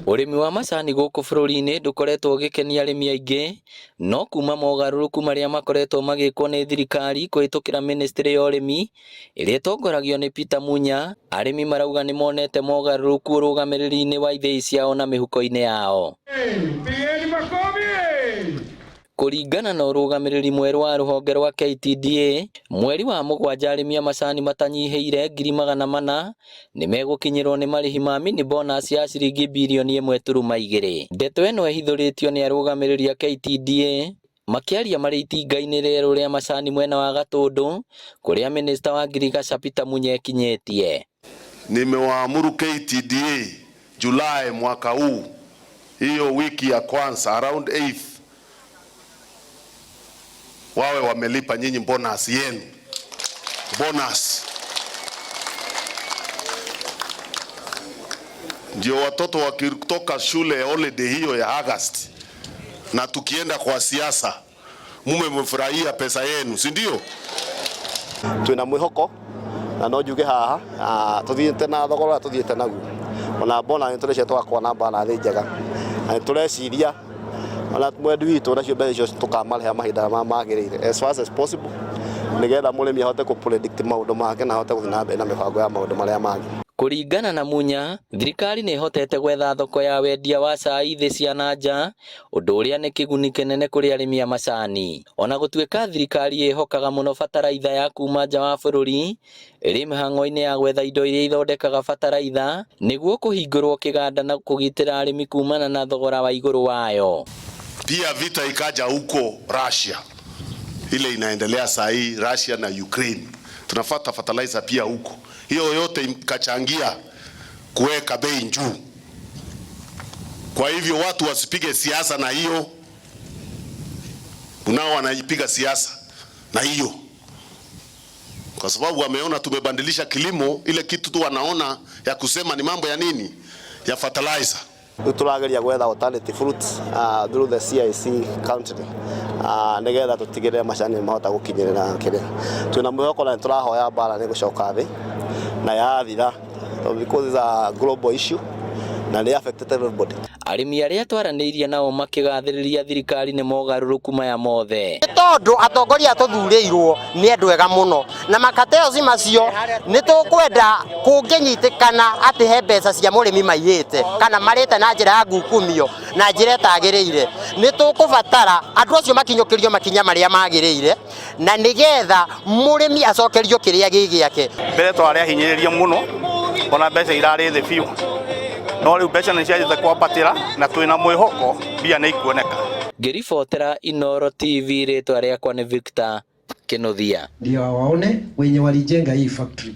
Ũrĩmi wa macani gũkũ bũrũri-inĩ ndũkoretwo ũgĩkenia arĩmi aingĩ, no kuma mogarũrũku marĩa makoretwo magĩkwo nĩ thirikari kũhĩtũkĩra mĩnĩstrĩ ya ũrĩmi ĩrĩa ĩtongoragio nĩ Peter Munya, arĩmi marauga nĩ monete mogarũrũku ũrũgamĩrĩri-inĩ wa ithĩi ciao na mĩhuko-inĩ yao. Kũringana na ũrũgamĩrĩri mwerũ wa rũhonge rwa KTDA, mweri wa mũgwanja arĩmi a macani matanyihĩire 400,000 nĩ megũkinyĩrwo nĩ marĩhi ma mini bonus ya ciringi 1.2 birioni. Ndeto ĩno ĩhithũrĩtio nĩ arũgamĩrĩri a KTDA makĩaria marĩ itinga-inĩ rĩerũ rĩa macani mwena wa Gatũndũ kũrĩa minista wa ngirigaca Peter Munya ekinyĩtie. Nimewaamuru KTDA Julai mwaka huu, hiyo wiki ya kwanza around 8th, wawe wamelipa nyinyi bonus yenu, bonus ndio watoto wakitoka shule holiday hiyo ya August, na tukienda kwa siasa mume mfurahia pesa yenu, si ndio? Twina mwihoko na no njuge haha tuthiite na thogora uria tuthiite naguo ona mbona nĩ tũreciria tũgakorwo na balance njega na nĩ tũreciria ona mwendi witũ nacio mbeca icio tũkamarĩha mahinda marĩa magĩrĩire as fast as possible nĩgetha mũrĩmi ahote kũ predict maũndũ make na ahote gũthiĩ na mbere na mĩbango ya maũndũ marĩa mangĩ. Kũringana na Munya, thirikari nĩ ĩhotete gwetha thoko ya wendia wa cai thĩ cia na nja, ũndũ ũrĩa nĩ kĩguni kĩnene kũrĩ arĩmi a macani. Ona gũtuĩka thirikari ĩhokaga mũno bataraitha ya kuma nja wa bũrũri, ĩrĩ mĩhang'o-inĩ ya gwetha indo iria ithondekaga bataraitha nĩguo kũhingũrwo kĩganda na kũgitĩra arĩmi kumana na thogora wa igũrũ wayo. Pia vita ikaja huko Russia, ile inaendelea saa hii Russia na Ukraine, tunafata fertilizer pia huko. Hiyo yote ikachangia kuweka bei juu. Kwa hivyo watu wasipige siasa na hiyo, kunao wanaipiga siasa na hiyo, kwa sababu wameona tumebadilisha kilimo. Ile kitu tu wanaona ya kusema ni mambo ya nini, ya fertilizer. Rĩu tũrageria gwetha alternative routes through the CIC country nĩgetha tũtigĩrĩre macani nĩ mahota gũkinyĩrĩra kĩrĩa twĩna mwĩhoko na nĩ tũrahoya mbara nĩ gũcoka thĩ na yathira because it's a global issue na nĩ affected everybody. Arĩmi arĩa twaranĩirie nao makĩgathĩrĩria thirikari nĩ mogarũrũku maya mothe. Nĩ tondũ atongoria tũthurĩirwo nĩ andũ ega mũno na makateoci macio nĩ tũkwenda kũngĩnyitĩkana atĩ he mbeca cia mũrĩmi maiyĩte kana marĩte na njĩra ya ngukumio na njĩra ĩtagĩrĩire, nĩ tũkũbatara andũ acio makinyũkĩrio makinya marĩa magĩrĩire na nĩgetha mũrĩmi acokerio kĩrĩa gĩ gĩake. Mbere twarĩ ahinyĩrĩrie mũno, ona mbeca irarĩ thĩ biũ, no rĩu mbeca nĩ cianjĩte kwambatĩra na twĩna mwĩhoko mbia nĩ ikuoneka. Ngĩribotera Inooro TV, rĩtwa rĩakwa nĩ Victor Kinuthia. Ndio waone wenye walijenga hii factory.